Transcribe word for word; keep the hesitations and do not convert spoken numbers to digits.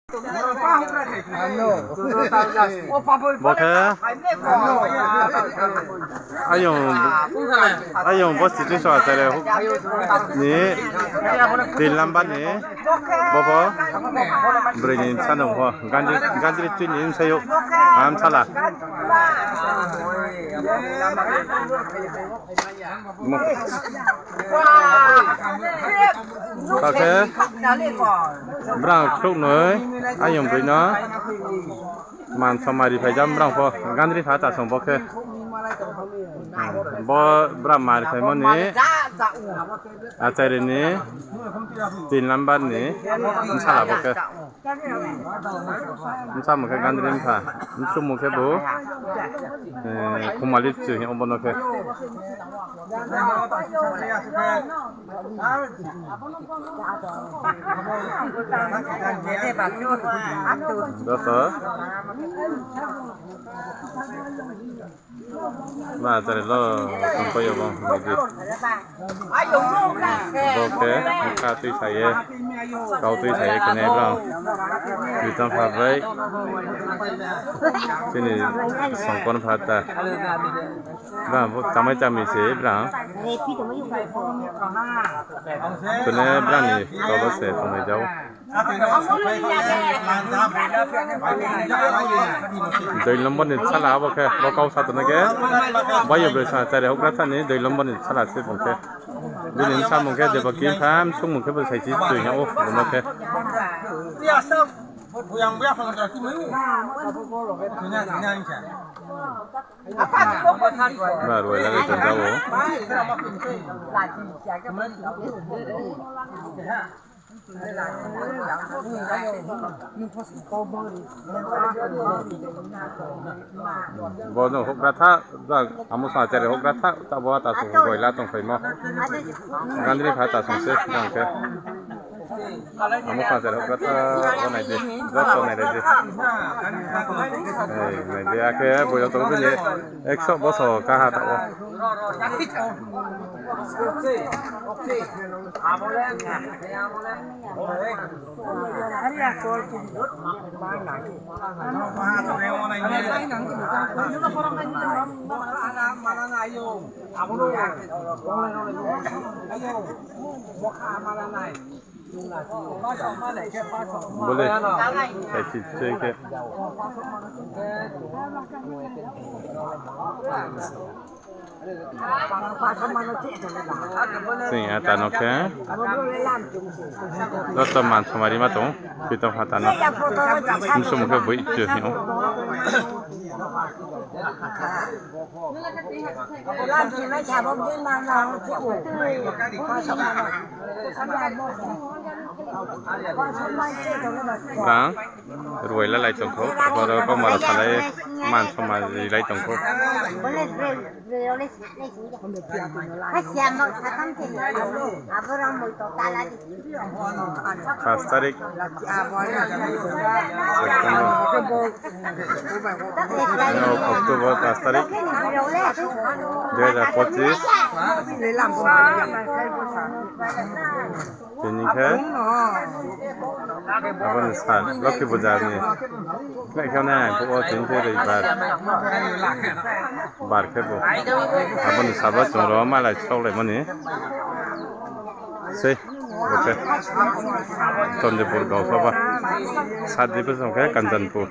Bo khe ayung, ayung bo sitting soh achai rok ni tin number ni bo bo broi ni bsa nung bo gandri, gandri tui ni bsa yo ham sala. Khe brang khrouhnoi ayung broi no man somari phaijak brang pho gandri pha ta song bo khe. Bo brang mari phaimani achai rok ni tin number ni bsala bo khe. Bsa mung khe gandri bsa, bsung mung khe bo, eh, khumali bsung hing obono khe. Joto. Ba, tare lo, tongkoi yo bong, niki. Bo khe, bwkha twi saye, kau twi saye, kene bro. Twi tong pha bai. Chini songkon pha ta. Bro, bo chamai chami se, bro. Kene bro ni, kau bo se, tongnai jao. Dui lombor ni sala abo khe, bo kau sa tongo khe, bayo broi sa chari houhgra thani dui lombor ni sala se bung khe. Bini bsa mung khe Debaki, bsa msung mung khe bo saisi tui na o, bono khe. Ba, ruai lage tonjao. Bono houhgra tha, amo sachari houhgra tha, ta bo ta su goi la tong phaimo. Gandri pha ta song se, gandri khe. Amo sachari houhgra tha, bo nai de, joto nai de. Ei, nai de, akhe boyo tong bini ekso bosor kaha ta o. Bole, sai chis sai khe. Sing, ah, tano khe. Joto man somari ma tong, pitong ha tano. Musu mukhe boi ichu hino. Bang, ruai lalai tongkho, abo ro kau maro salai man somari lai tongkho. Pas tarik. September. Oktobor pas tarik. Dui hajar pochis. Tini khe aboni sal, Lokhi Puja ni. Khe khe nai, bo tini khe roibar. Bar khe bo. Aboni sal bo chwng ro malai sok lai mani. Sei, bo khe. Chandipur Gaon Sabha. Sat di bosong khe Kanchanpur.